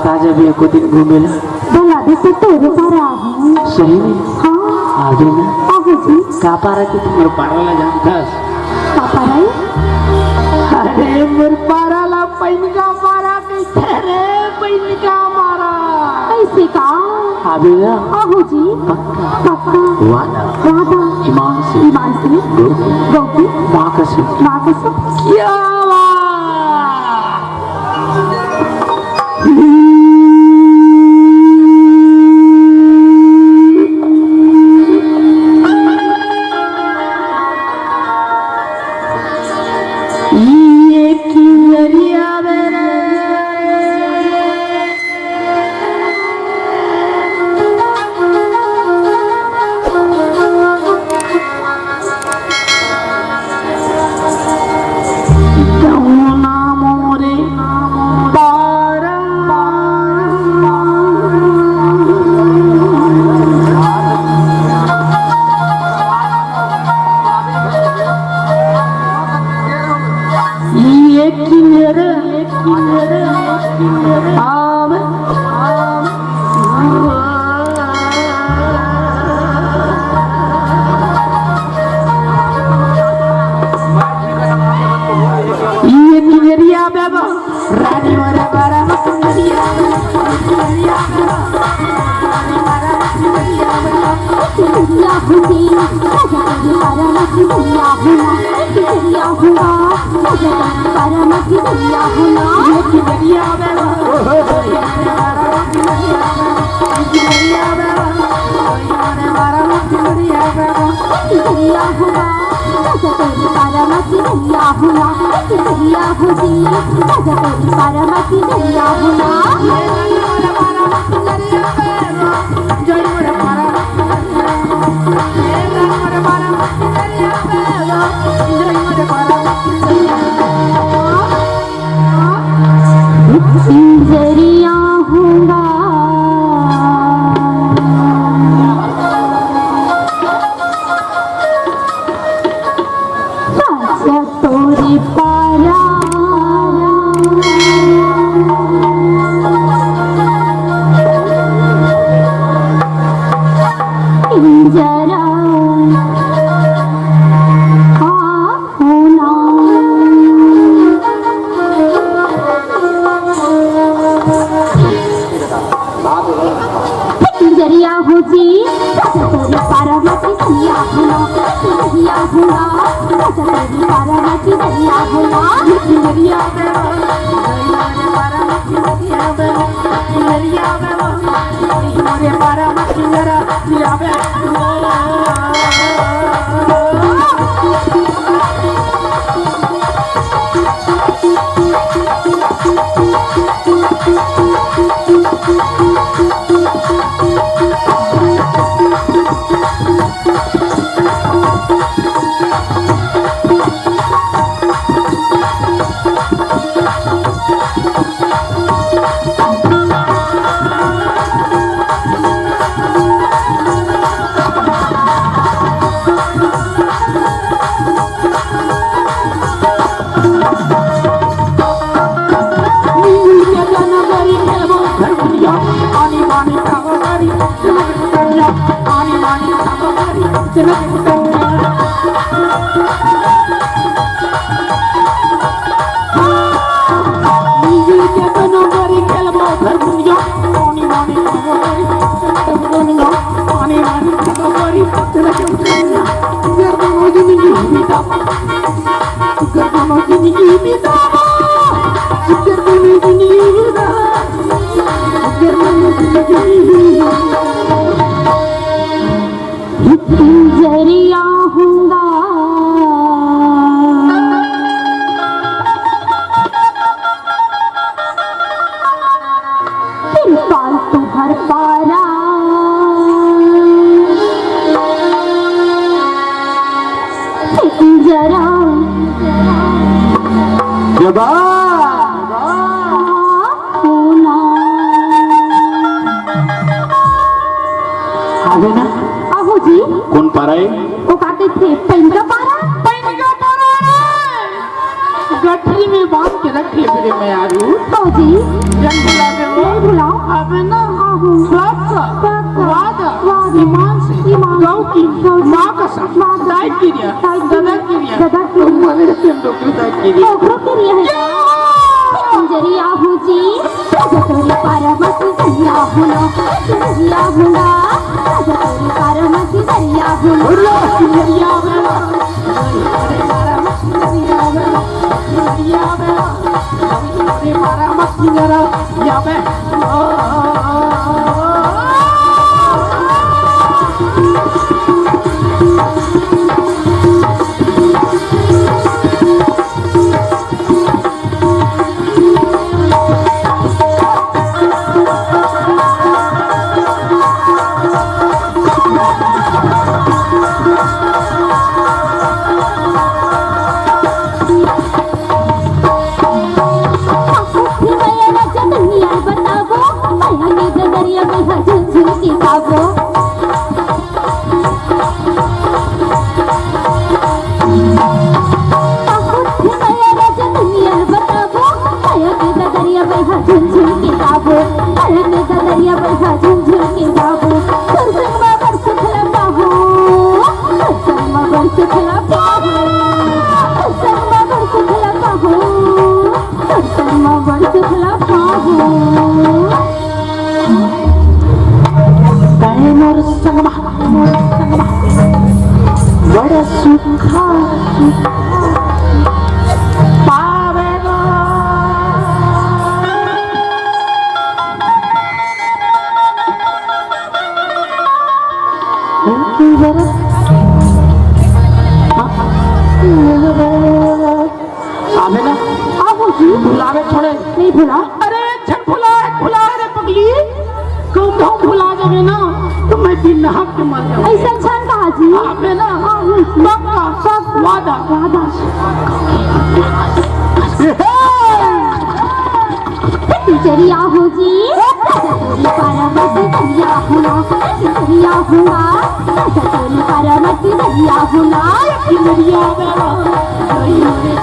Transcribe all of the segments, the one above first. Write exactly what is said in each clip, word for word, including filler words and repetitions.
का जबे एको दिन घूमे ला? भला दे तो तोरे पारा आहूँ। सही में? हाँ। आबे ना। आबे जी। का पारा के तोर पारा ला जानथस? का पारा है? अरे मोर पारा ला पैनका पारा कहिथे रे, पैनका पारा। ऐसे का? आबे ना। आबे जी। पक्का। पक्का। वादा। वादा। ईमान से। ईमान से। गौ की। गौ की। माँ कसम। माँ कसम। क्या बात? ये किंजरिया मेरे कौन मोरे पारा। ये किंजर आवे। ये किंजरिया बाबा, रानी मोरे बारा मकुंजरिया बाबा, रानी मोरे बारा मकुंजरिया बाबा। किंजरिया हो जी, राजा तेरी बारा मकुंजरिया हो ना। किंजरिया हो ना, राजा तेरी बारा मकुंजरिया हो ना। ये किंजरिया बाबा, किंजरिया बाबा, किंजरिया बाबा। किंजरिया हुआ, राजा तेरी पारा मा किंजरिया हुआ, किंजरिया हुआ जी, राजा तेरी पारा मा किंजरिया हुआ। किंजरिया हुआ। राजा तोरे पारा किंजरा। हाँ। होना। किंजरिया हो जी, राजा तेरी पारा मा किंजरिया होना, किंजरिया होना, राजा तेरी पारा मा किंजरिया होना। किंजरिया बेवा, किंजरिया बेवा, किंजरिया बेवा, किंजरिया बेवा। जरिया हूँगा। तिरपाल तुहर पारा जरा जबा होना। आगे ना। आहो जी। कौन पारा है? वो का कहिथे, पैनका पारा। पैनका पारा रे। गठरी में बांध के रख ले मेरे मयारू। बाबूजी। जन भुला दे वो। नहीं भुलाओ। अबे ना। आहो। पक्का। पक्का। वादा। वादा। ईमान से। ईमान से। गौ की। गौ की। माँ कसम। माँ कसम। दाई किरिया। दाई किरिया। दादा किरिया। दादा किरिया। तुम्हारे से डोकरी दाई किरिया। डोकरी किरिया है। या! इंजरी आहू जी। राजा तोरी पारा मसी दरिया हुना। दरिया हुना। राजा तोरी पारा मसी दरिया हुना। अरे, दरिया हुना। तैं मोर संगमा, मोर संगमा, बड़ा सुखा, सुखा पावेगा। आबे ना। आबो जी। भुलावे थोड़े। नहीं भुला। अरे, झट भुला, भुला रे पगली। कहूँ, कहूँ भुला जाबे ना, तो मैं दिन नहा के मर जाऊँ। ऐसा झन कहा जी। आबे ना। हाँ, हाँ। पक्का। पक्का। वादा। वादा। ए, हे। जरिया हो जी, पारा मत दरिया हुआ, दरिया हुआ, पारा मत दरिया हुआ, दरिया हुआ, दरिया हुआ।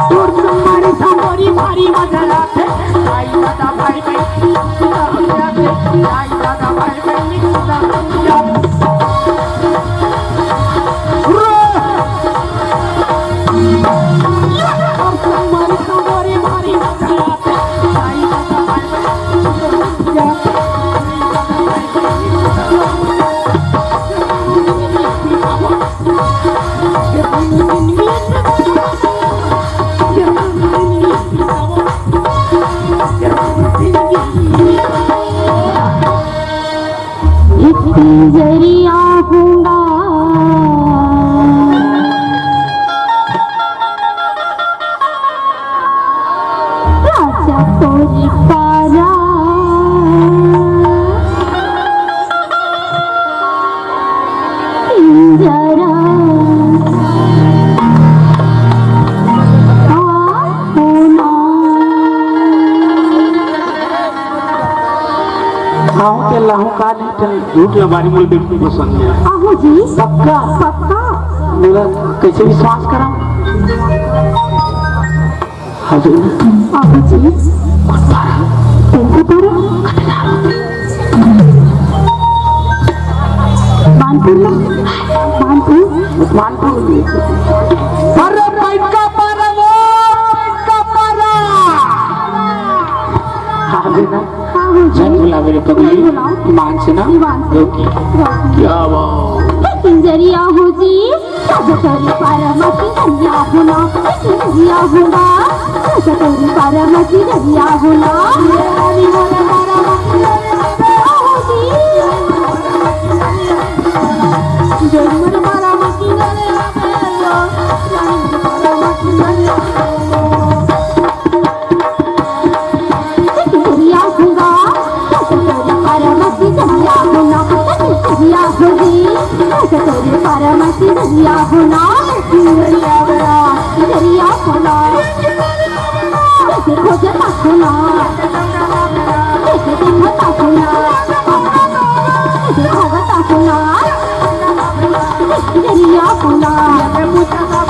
तोर संगवारी संगोरी भारी मजा आथे। आई दादा भाई बहन, सुधा हो जाथे। आई दादा भाई बहन, सुधा हो जाथे। पिंजरिया हूँगा। राजा तोरी पारा पिंजरा। आओ के लाहू का नहीं, झूठ लबारी मोल बिल्कुल पसंद नहीं है। आहो जी। पक्का? पक्का। बोला, कैसे विश्वास करा? हाँ जी। आहो जी। कौन पारा? कौन सा पारा? मानपुर में। मानपुर। मानपुर में। अरे, पैका पारा वो, पैका पारा। हाँ, बेटा। हाँ, हाँ जी। झन भुला मेरे पगली। नहीं भुलाओ। ईमान से ना? ईमान से। रोकी। रोकी। क्या बात। पिंजरिया हो जी, राजा तोरी पारा मती दरिया हो ना, पिंजरिया हो ना, राजा तोरी पारा मती दरिया हो ना। ये रानी मोरे पारा मती दरिया हो जी। जय मोरे पारा मती दरिया हो। या बोला, या बोला, दरिया बोला, कैसे खोजता बोला, कैसे देखता बोला, कैसे भगता बोला, दरिया बोला, कैसे पूछता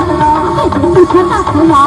बोला,